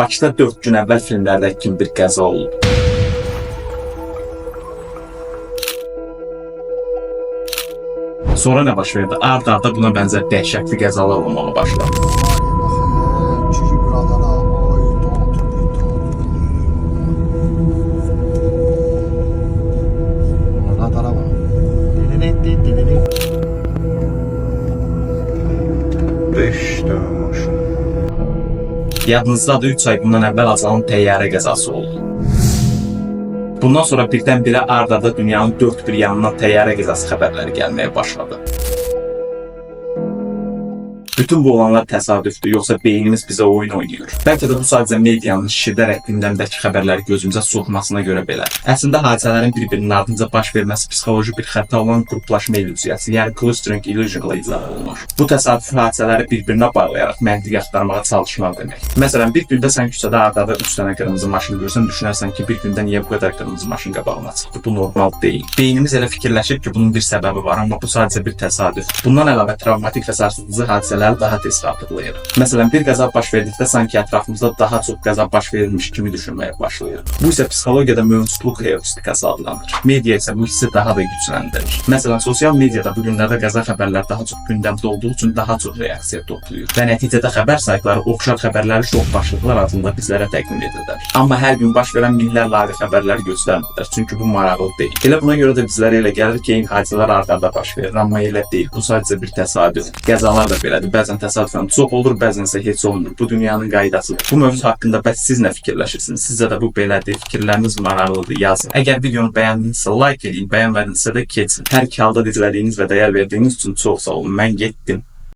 Bakıda 4 gün əvvəl filmlərdəki kimi bir qəza oldu. Sonra nə baş verdi? Ard-arda buna bənzər dəhşətli qəzalar olmağa başladı. Ay, kişi biradara, ay, dad, bir dad. Radara bak. 5 dənə maşın. Yadınızdadır, 3 ay bundan əvvəl Azalın təyyarə qəzası oldu. Bundan sonra birdən-birə ard-arda dünyanın dörd bir yanından təyyarə qəzası xəbərləri gəlməyə başladı. Bütün bu olanlar təsadüfdür, yoxsa beynimiz bizə oyun oynayır? Bəlkə də bu sadəcə medianın şişirdərək gündəmdəki xəbərləri gözümüzə soxmasına görə belədir. Əslində hadisələrin bir-birinin ardınca baş verməsi psixoloji bir xəta olan qruplaşma illüziyası, yəni clustering illusion ilə izah olunur. Bu təsadüfi hadisələri bir-birinə bağlayaraq məntiq axtarmağa çalışmaq demək. Məsələn, bir gündə sən küçədə ard-arda 3 dənə qırmızı maşın görsən, düşünərsən ki, bir gündə niyə bu qədər qırmızı maşın qabağıma çıxdı? Bu normal deyil. Beynimiz elə fikirləşir ki, bunun bir səbəbi var, amma bu sadəcə bir təsadüf. Bundan əlavə travmatik və sarsıdıcı hadisələri daha tez xatırlayırıq. Məsələn, bir qəza baş verdikdə sanki ətrafımızda daha çox qəza baş verilmiş kimi düşünməyə başlayırıq. Bu isə psixologiyada mövcudluq heuristikası adlanır. Media isə bu hissi daha da gücləndirir. Məsələn, sosial mediada bu günlərdə qəza xəbərləri daha çox gündəmdə olduğu üçün daha çox reaksiya toplayır və nəticədə xəbər saytları oxşar xəbərləri şok başlıqlar altında bizlərə təqdim edirlər. Amma hər gün baş verən minlərlə adi xəbərlər göstərmirlər, çünki bu maraqlı deyil. Elə buna görə də bizlərə elə gəlir ki, eyni hadisələr ard-arda baş verir, amma elə deyil. Bu sadəcə bir təsadüf. Qəzalar da belədir. Bəzən təsadüfən çox olur, bəzən isə heç olmur. Bu dünyanın qaydasıdır. Bu mövzu haqqında bəs siz nə fikirləşirsiniz? Sizcə də bu belədir? Fikirləriniz maraqlıdır, yazın. Əgər videonu bəyəndinizsə like eləyin, bəyənmədinizsə də keçin. Hər iki halda da izlədiyiniz və dəyər verdiyiniz üçün çox sağ olun. Mən getdim.